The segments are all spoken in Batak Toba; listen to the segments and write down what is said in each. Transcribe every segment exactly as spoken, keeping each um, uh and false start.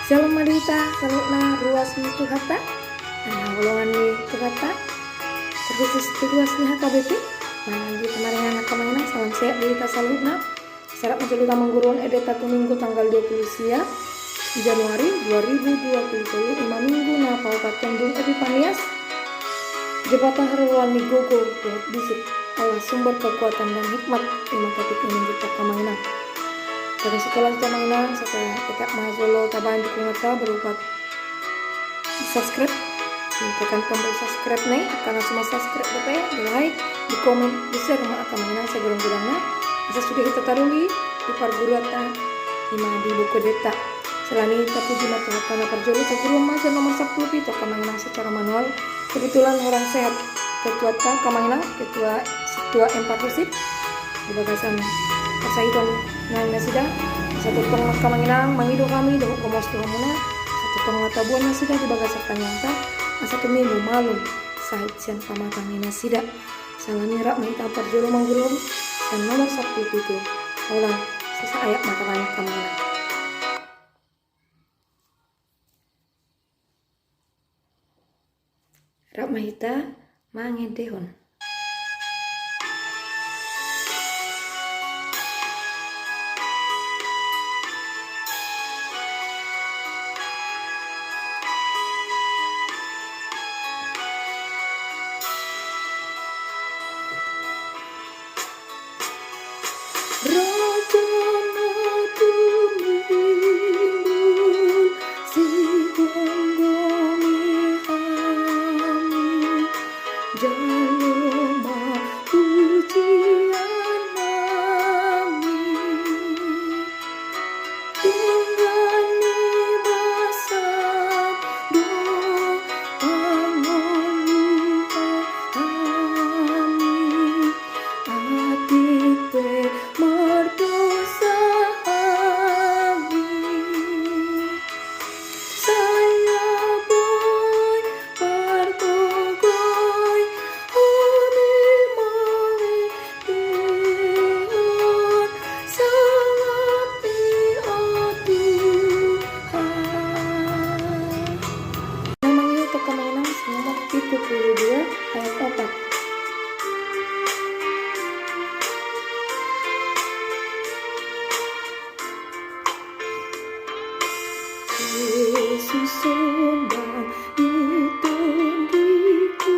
Shalom ma di hita saluhutna, ruas ni Tuhanta, hangoluan ni Tuhanta, terkhusus tu ruas ni H K B P. Manang di hita maringanan, angka amang inang, salam sehat di hita saluhutna. Sai rap ma jolo hita mangguruhon endenta tu Minggu tanggal dua puluh sia Januari dua ribu dua puluh tolu, ima Minggu na paopat dung Epipanias. Jabatan haroruan ni gogo dohot bisuk adalah sumber kekuatan dan hikmat, ima topik ni Minggu on, angka amang inang. Jadi setelah itu, angka amang inang, sai tetap ma jolo tabahen dukunganta berupa subscribe. Tekan tombol subscribe na i, angka na so subscribe dope, di like, di komen, di share ma, angka amang inang, sagodang-godangna. Asa sude hita taruli di parguruanta, ima di buku endenta. Selain i, tapuji ma Tuhanta na parjolo, taguruhon ma sian nomor sampulu pitu, angka amang inang, secara manual. Kebetulan orang sehat ketuanta, angka amang inang, ketua, Sintua M Parhusip. Di bagasan parsahiton nang nasida, asa tongtong ma, angka amang inang, mangido hami dohot gomos tu hamuna, asa tongtong ma taboan nasida di bagasan tangiangta, asa tumimbo malum sahit sian pamatang ni nasida. Sahali ni i, rap ma hita parjolo mangguruhon sian nomor sampulu pitu. Holan, sasaayat ma tabahen, angka amang inang. Rap ma hita mangendehon. Raja na tumundul, sigomgomi hami, jalo ma pujian nami. Denggan ni basa do pangolu hami, atik pe mardosa hami. Sai boi pargogoi hami manggendehon salangpi, o Tuhan. Nama ini toka mengenang nomor pitu pulu dua ayat opat. Jesus, sondang di tondiku,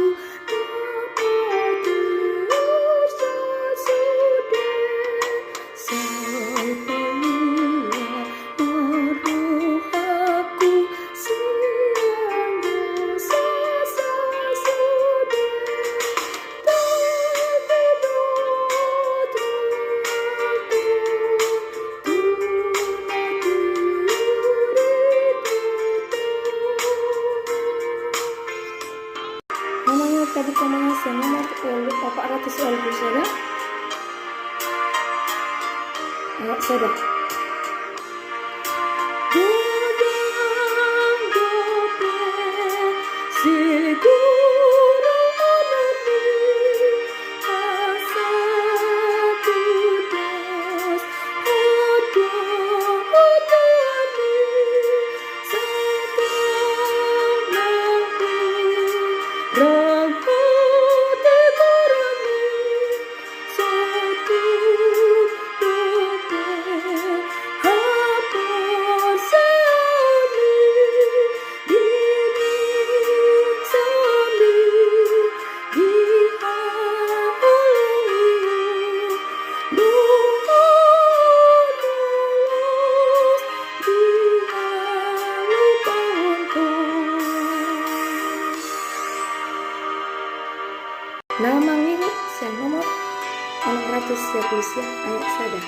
na patursa sude, sai palua ma rohaku sian dosa sude. Namanya tadi kemana sih? Nomor opat ratus dua puluh sada. Ayat sada. Godang dope siguru nami, asa tudos hudok hudok ni, sai tong lampu rangkot di gorami. Sai tutu dope haporseaon i di ginjang ni, di haholongi, dohot na lolos di halupaonta. Na mangihut sian nomor onom ratus sia pulu sia ayat sada.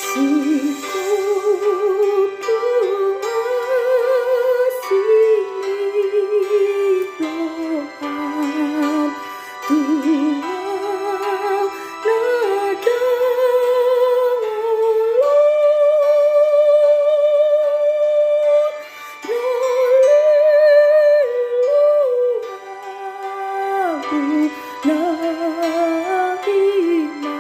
Singkop tu asi ni roham, tu ahu na dang olo, na leleng ahu na hina.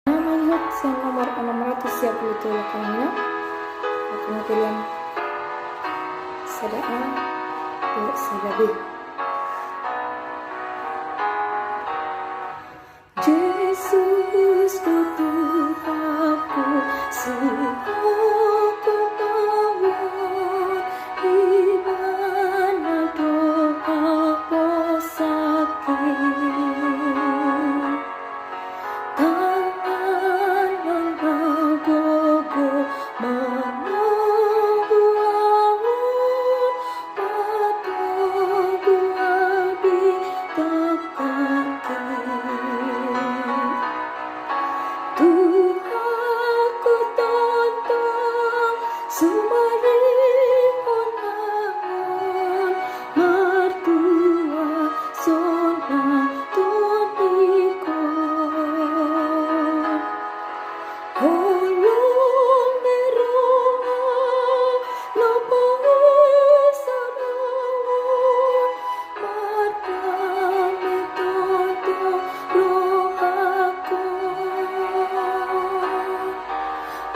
Nama ihot sian nomor enam ratus tiga puluh tujuh, kamu na. Aku mau pilihan sada A, sada B. Jesus do Tuhanku, sihophop ahu, Ibana do haposanku. Tangan na gogo manogu ahu, matogu ahu di tangkangki. Tuhanku, tongtong sumarihon ahu, martua sonang tondingkon. Holong ni roha na paisarahon, mardame tongtong rohangkon.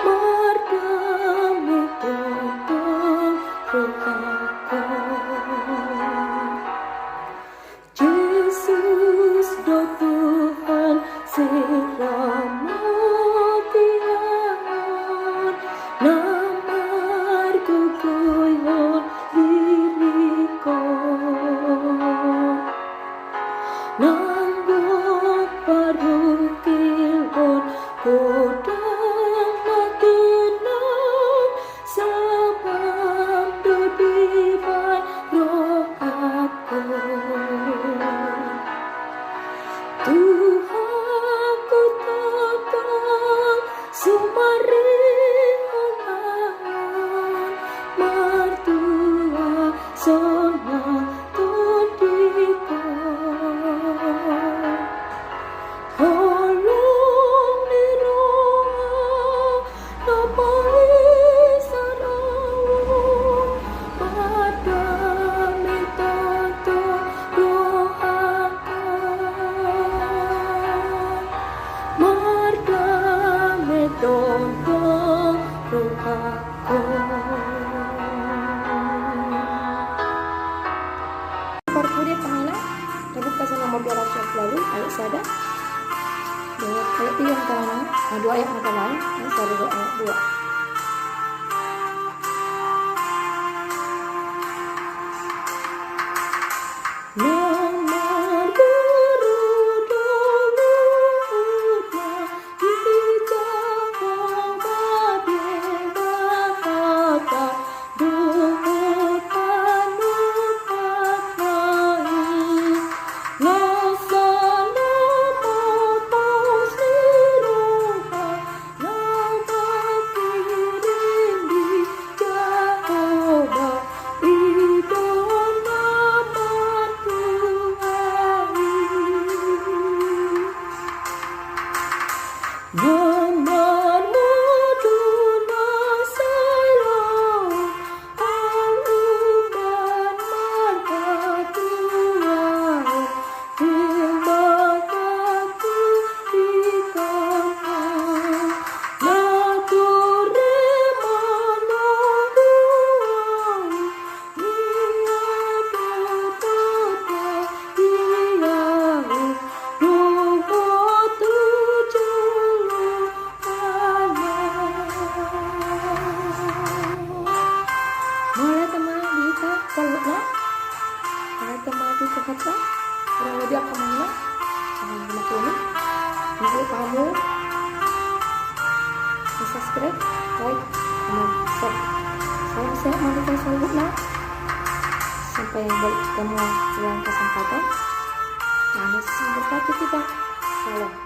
Mardame tongtong rohangkon. Jesus do Tuhan, selamat Tuhan, na margogoihon diringkon. Nang gok parungkilhon godang na tenang, sabam do dibahen rohangkon. Tuhanku, tongtong sumarihon ahu, martua sonang tondingkon. Holong ni roha na paisarahon, mardame tongtong rohangkon. Mardame tongtong rohangkon. Parpudi, pahina, tabuka sian nomor dua ratus dua puluh walu, ayat sada. Ayat tiga, angka na, ah, dua ayat, angka na, ayat sada dohot ayat dua. Na marboru do luhutna di Jahowa Debatanta dohot panumpanna i. Na salama pos ni roha, na mangkin Saluhutna, mauliate ma tu Tuhanta, kurang lebih angka muna, salam hormat uli, mauliate ma. Subscribe, like, comment, share. Salam sehat ma di hita saluhutna. Sampai bertemu di lain kesempatan. Tuhan Yesus memberkati kita. Salam.